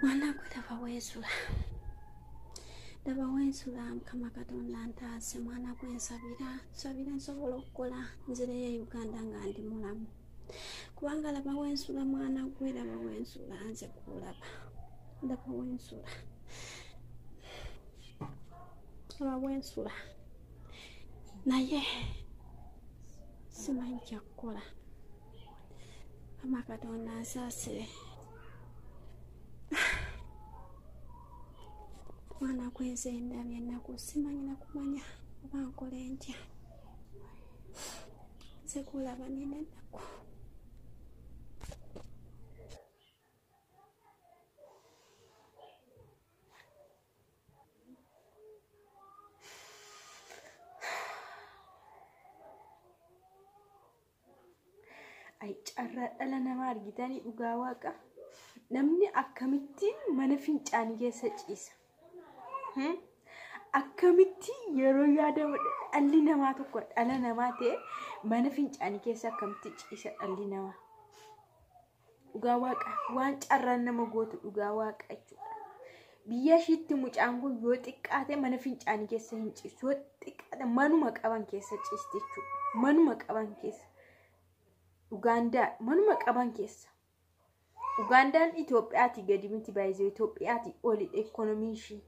Mwana gwe laba weesula, laba weesula. Mukama Katonda ntaase. Mwana gwe nsabira, nsabira nsobola okukola nzireyo e Uganda nga ndi mulamu, kubanga laba wensula. Mwana gwe laba wensula, nze kulaba, laba wensula, laba wensula, naye simanyi kyakukola. Mukama Katonda nsaasire. Mwana gwenze ndabye ennaku, simanyi nakumanya oba nkole ntya. Nze kulaba nina ennaku. Ay, carraa dhala namaa argitanii, dhugaa waaqa. Namni akkamittiin mana fincaanii keessa ciisa? Akkamitti yeroo yaadamu dhalli namaa tokko dhala namaa ta'e mana fincaanii keessa akkamitti ciisa dhalli namaa? Dhugaa waaqa, waan carraan nama gootu, dhugaa waaqa jechuudha. Biyya ishiitti mucaan kun yoo xiqqaate mana fincaanii keessa hin ciisu. Yoo xiqqaate manuma qaban keessa ciisti jechuudha. Manuma qaban keessa. Ugaandaa manuma qaban keessa. Ugaandaan Itoophiyaatii gadi miti, baay'ee Itoophiyaatii olidha ikoonomii ishii.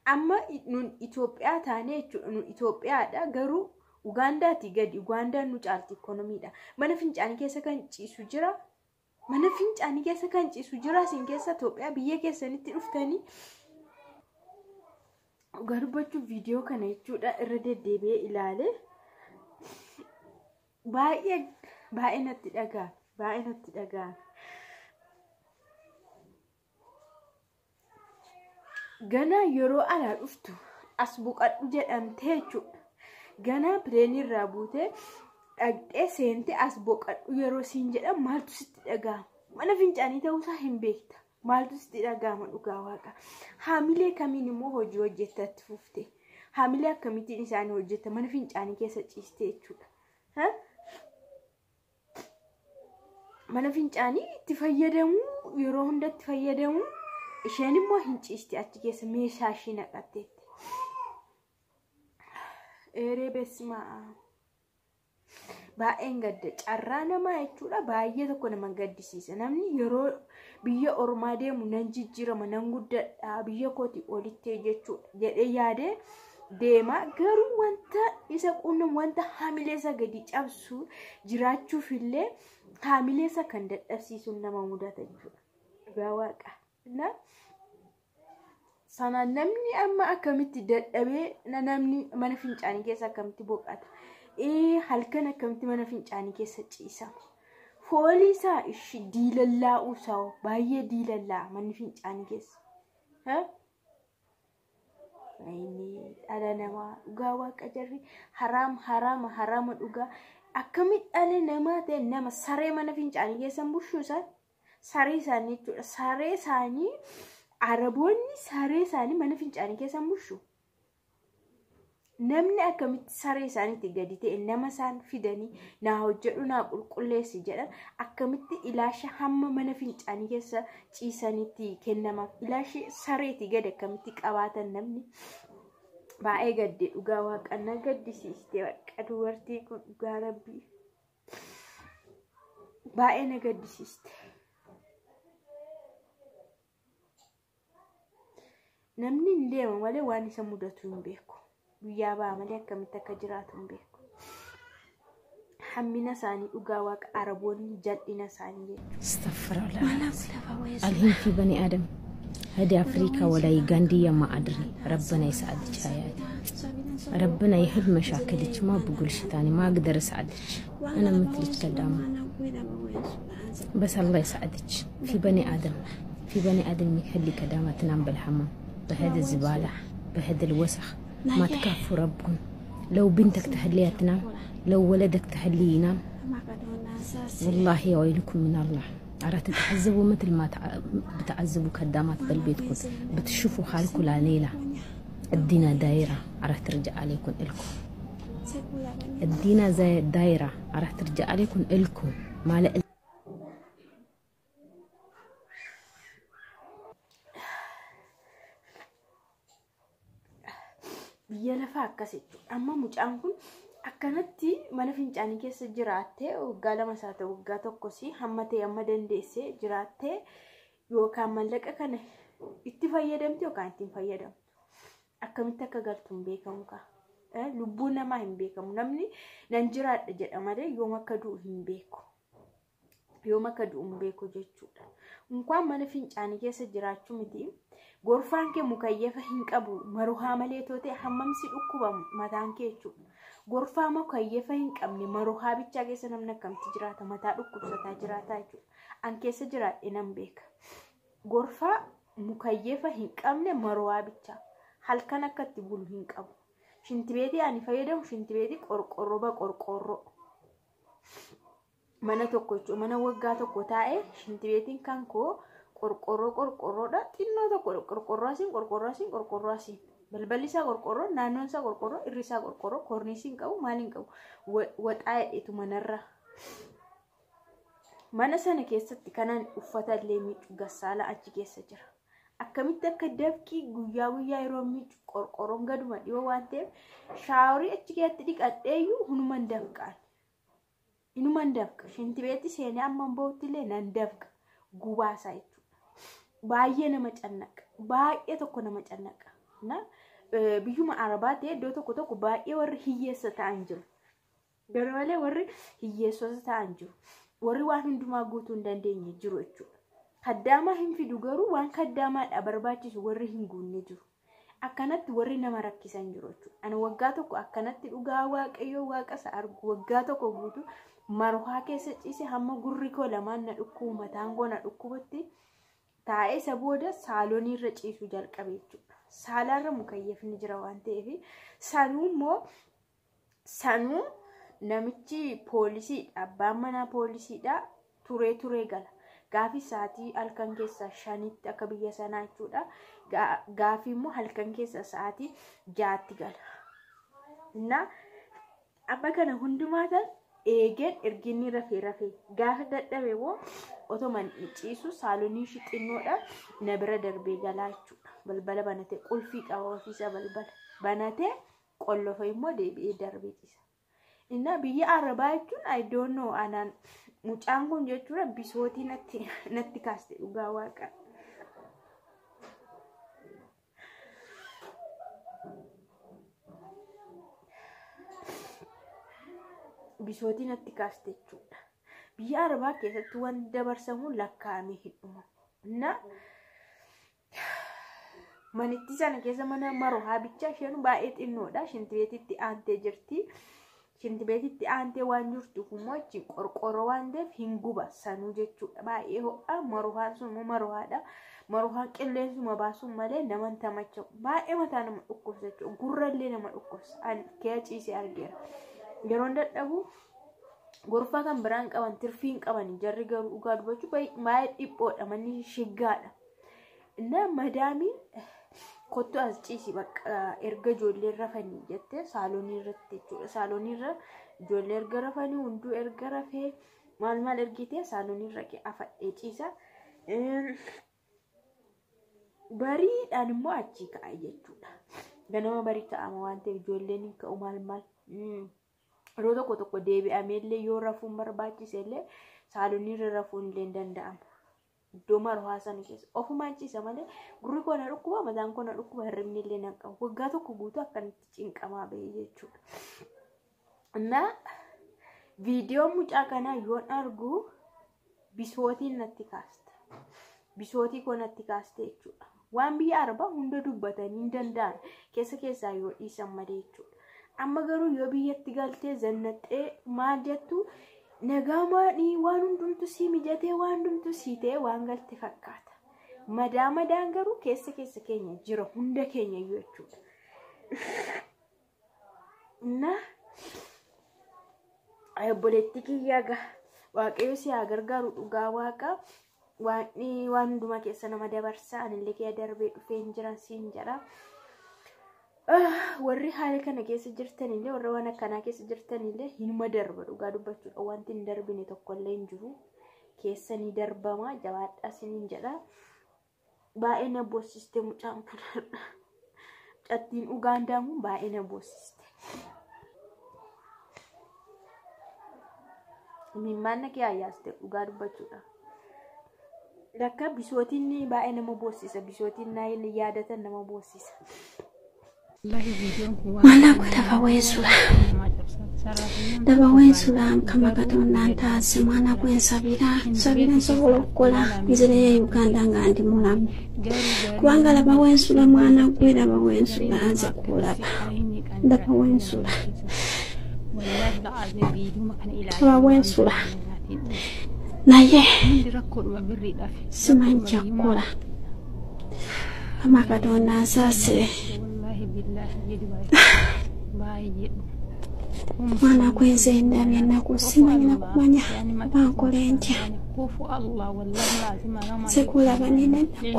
Amma nun Itoophiyaa taanee jechuudha. Nun Itoophiyaadha, garuu Ugaandaatii gadi, Ugaandaan nu caalti ikoonomiidha. Mana fincaanii keessa kan ciisu jira. Mana fincaanii keessa kan ciisu jira isin keessa Itoophiyaa biyya keessanitti dhuftanii. Dhugaa dubbachuuf viidiyoo kana jechuudha irra deddeebi'ee ilaale. Baay'ee baay'ee natti dhaga'ame. Baay'ee natti dhaga'ame. Ganaa yeroo alaa dhuftu as buqadhu jedhamtee jechuudha. Ganaa pileenii irraa buutee dhaqxee seentee as boqadhu yeroo siin jedhan maaltu sitti dhaga'ama? Mana fincaanii ta'uusaa hin beekta. Maaltu sitti dhaga'ama dhugaa waaqa? Haamilee kamiin immoo hojii hojjettatti fufte? Haamilee akkamittiin isaanii hojjetta mana fincaanii keessa ciiste jechuudha? Mana fincaanii itti fayyadamuu, yeroo hunda itti fayyadamuu, isheen immoo hin ciisti achi keessa meeshaa ishii naqatteetti. Eeree beesimaa. Baay'een gadda, carraa namaa jechuudha, baay'ee tokko nama gaddisiisa. Namni yeroo biyya ormaa deemu nan jijjiirama, nan guddadha, biyya kootii olitti jechuudha jedhee yaadee deema, garuu wanta isa quunnamu, wanta haamilee isa gadi cabsu, jiraachuuf illee haamilee isa kan dadhabsiisu nama mudata jechuudha. Dhugaa waaqa. Sanaan namni amma akkamitti dadhabee namni mana fincaanii keessa akkamitti boqata? Halkan akkamitti mana fincaanii keessa ciisa? Foolii isaa ishi diilallaa'uu isaa, baay'ee diilallaa'a manni fincaanii keessa. Dhala namaa, dhugaa waaqa, jarri haraam haraama haraama dhugaa. Akkamitti dhala namaa ta'e nama saree mana fincaanii keessa bushuu isaan, saree isaanii jechuudha. Saree isaanii, Araboonni saree isaanii mana fincaanii keessa bushu. Namni akkamitti saree isaaniitti gadi ta'e, nama isaan fidanii naa hojjedhu, naa qulqulleessi jedhan, akkamitti ilaasha hamma mana fincaanii keessa ciisanitti kennamaaf? Ilaashi sareetii gadi akkamitti qabaatan namni? Baay'ee gadde, dhugaa waaqa na gaddisiiste bakka dubartii kun, dhugaa rabbii. Baay'ee na gaddisiiste. Namni hin deema malee waan isa mudatu hin beeku. Guyyaa ba'a malee akkamitti akka jiraatu hin beeku. Hammina isaanii, dhugaa waaqa, Araboonni jal'ina isaanii jechuudha. استغفر الله الحين في بني آدم هذه أفريقيا ولا يوغندية، ما أدري. ربنا يساعدك حياتي، ربنا يحل مشاكلك. ما بقول شيء ثاني، ما أقدر أساعدك، أنا مثلك كدامة، بس الله يساعدك. في بني آدم، في بني آدم يخلي كدامة تنام بالحمام بهذا الزبالة، بهذا الوسخ؟ ما تكافوا ربكم؟ لو بنتك تخليها تنام، لو ولدك تخليه ينام، والله يا ويلكم من الله. عرفت تتعذبوا مثل ما بتعذبوا كدامات بالبيتكم، بتشوفوا حالكم ليلة الدنيا دايرة، راح ترجع عليكم إلكم الدينا زي الدايرة، راح ترجع عليكم إلكم ما. Biyya lafaa akkas jechuudha. Amma mucaan kun akkanatti mana fincaanii keessa jiraattee waggaa 2 isaa ta'u waggaa 1 hamma ta'e amma dandeessee jiraattee yookaan mallaqa kana itti fayyadamti yookaan ittiin fayyadamtu. Akkamitti akka galtu hin beekamu kaa. Lubbuun namaa hin beekamu. Namni nan jiraadha jedha malee yoom akka du'u hin beeku. Yoom akka du'u hin beeku jechuudha. Unkaan mana fincaanii keessa jiraachuu miti. Gorfaan kee mukayyafa hin qabu. Maruhaa malee tootee hammam si dhukkuba mataan kee jechuudha. Gorfaa mukayyafa hin qabne maruhaa bichaa keessa namni akkamitti jiraata? Mataa dhukkubsataa jiraata jechuudha. An keessa jiraadhe nan beeka. Gorfaa mukayyafa hin qabne maruhaa bichaa. Halkan akka itti bulu hin qabu. Shintibeetii ani fayyadamu shintibeetii qorqorroo ba qorqorroo. Mana tokko jechuudha. Mana waggaa tokko taa'ee shintibeetiin kan koo qorqorroo qorqorroodha. Xinnoo tokko qorqorroo asiin qorqorroo asiin qorqorroo asiin. Balballi isaa qorqorroo, naannoon isaa qorqorroo, irri isaa qorqorroo, korniisii hin qabu, maal hin qabu. Waxaa hidheetu manarra. Mana sana keessatti kanan uffata illee miicu gassaala achi keessa jira. Akkamitti akka dafqii guyyaa guyyaa yeroo miicu qorqorroon gaduma dhiyoo waan ta'eef shaaworii achi keessatti dhiqadheeyyuu hunuman dafqaan. Inuman dafqa. Shintibeetti seenee amma bahutti illee nan dafqa. Gubaasaa jechuudha. Baay'ee nama cannaqa. Baay'ee tokko nama cannaqa. Biyyuma Arabaa ta'e iddoo tokko tokko baay'ee warri hiyyeessa ta'an jiru. Garuu malee warri hiyyeessota ta'an jiru. Warri waan hundumaa guutuu hin dandeenye jiru jechuudha. Kaddaamaa hin fidu garuu waan kaddaamaadha barbaachisu warri hin guunne jiru. Akkanatti warri nama rakkisan jiru jechuudha. Ani waggaa tokko akkanatti dhugaa waaqayyoo waaqa isa argu waggaa tokko guutuu maruhaa keessa ciise hamma gurri koo lamaan na dhukkubu mataan koo na dhukkubutti taa'ee isa booda saaloonii irra ciisuu jalqabe jechuudha. Saalaarra mukayyafni jira waan ta'eef sanuu immoo sanuu namichi poolisiidha abbaan manaa poolisiidha turee turee gala. Gaafi sa'aatii halkan keessa 5tti akka biyya sanaa jechuudha. Gaafi immoo halkan keessa sa'aatii 6tti gala. Innaa amma kana hundumaa eegeen erginni rafee rafee gaafa dadhabe immoo otoo ciisu saaloonii ishii xinnoodha na bira darbee galaa jechuudha. Balbala banatee qulfii qaba ofiisa balbala banatee qollofa immoo deebi'ee darbee ciisa. Innaa biyya Arabaa jechuun I don't know anaan mucaan kun jechuudha bisootii natti kaaste dhugaa waaqa. Bisootii natti kaaste jechuudha. Biyya Arabaa keessatti wanti dabarsamu lakkaa'amee hin dhumu. Innaa manitti sana keessa mana maruhaa bichaa isheen baay'ee xinnoodha. Shintibeetitti aantee jirti. Shintibeetitti aantee waan jirtuuf immoo achi qorqorroo waan ta'eef hin guba sanuu jechuudha. Baay'ee ho'a maruhaan sun immoo maruhaadha. Maruhaan qilleensuma baasuun malee nama hin tamacha'u. Baay'ee mataa nama dhukkubsa jechuudha. Gurrallee nama dhukkubsa. Ani kee ciisee argeera. Yeroon dadhabu gorfaa kan biraan qaban tirfii hin qaban jarri garuu dhugaa dubbachuu baay'ee dhiphoodha manni shiggaadha. Innaa madaamiin kottu as ciisi bakka erga ijoolleen rafanii jettee saaloonii irratti jechuudha. Saaloonii irra ijoollee erga rafanii hunduu erga rafee maal maal ergitee saaloonii irra afadhee ciisa. Bariidhaan immoo achii ka'a jechuudha. Ganama barii ka'ama waan ta'eef ijoolleen hin ka'u maal maal. Yeroo tokko tokko deebi'amee yoo rafuun barbaachise illee saaloonii irra rafuun illee hin danda'amu. Iddoo maruhaa sana keessa ofumaan ciisa malee gurri koo na dhukkuba mataan koo na dhukkuba hirribni illee na qabu. Waggaa tokko guutuu akkanatti cinqamaa bahee jechuudha. Innaa viidiyoo mucaa kanaa yoon argu bisootiin natti kaasta. Bisootii koo natti kaaste jechuudha. Waan biyya Arabaa hunda dubbatanii hin danda'an keessa keessaa yoo dhiisan malee jechuudha. Amma garuu yoo biyyatti galtee zannaxxee maal jettu nagaa maadhii waan hundumtu sii mijatee waan hundumtu sii ta'e waan galte fakkaata. Madaa madaan garuu keessa keessa keenya jira hunda keenya iyyuu jechuudha. Innaa obboleettii kiyyaa gaa waaqayyo si haa gargaaru dhugaa waaqa waan hundumaa keessa nama dabarsa anillee kee darbee dhufee hin jiran siin jedha. Warri haala kana keessa jirtanillee warra waan akkanaa keessa jirtanillee hinuma darba dhugaa dubbachuudha. Wanti hin darbine tokkollee hin jiru. Keessa ni darbama jabaadhaa siniin jedha. Baay'ee na boossiste mucaan kun. Mucattiin Ugaandaan kun baay'ee na boossiste. Mimmaan na kiyaayyaaste dhugaa dubbachuudha. Lakka bisootiin baay'ee nama boossisa. Bisootiin na yaadatan nama boossisa. Mwana gwe laba weesula, laba weesula. Mukama Katonda ntaase. Mwana gwe nsabira, nsabira nsobola okukola nzireyo e Uganda nga ndi mulamu, kubanga laba wensula. Mwana gwe laba wensula, nze kulaba, laba wensula, laba wensula, naye simanyi kyakukola. Mukama Katonda nsaasire. Mwana gwenze ndabye ennaku, simanyi nakumanya oba nkole ntya. Nze kulaba nina ennaku.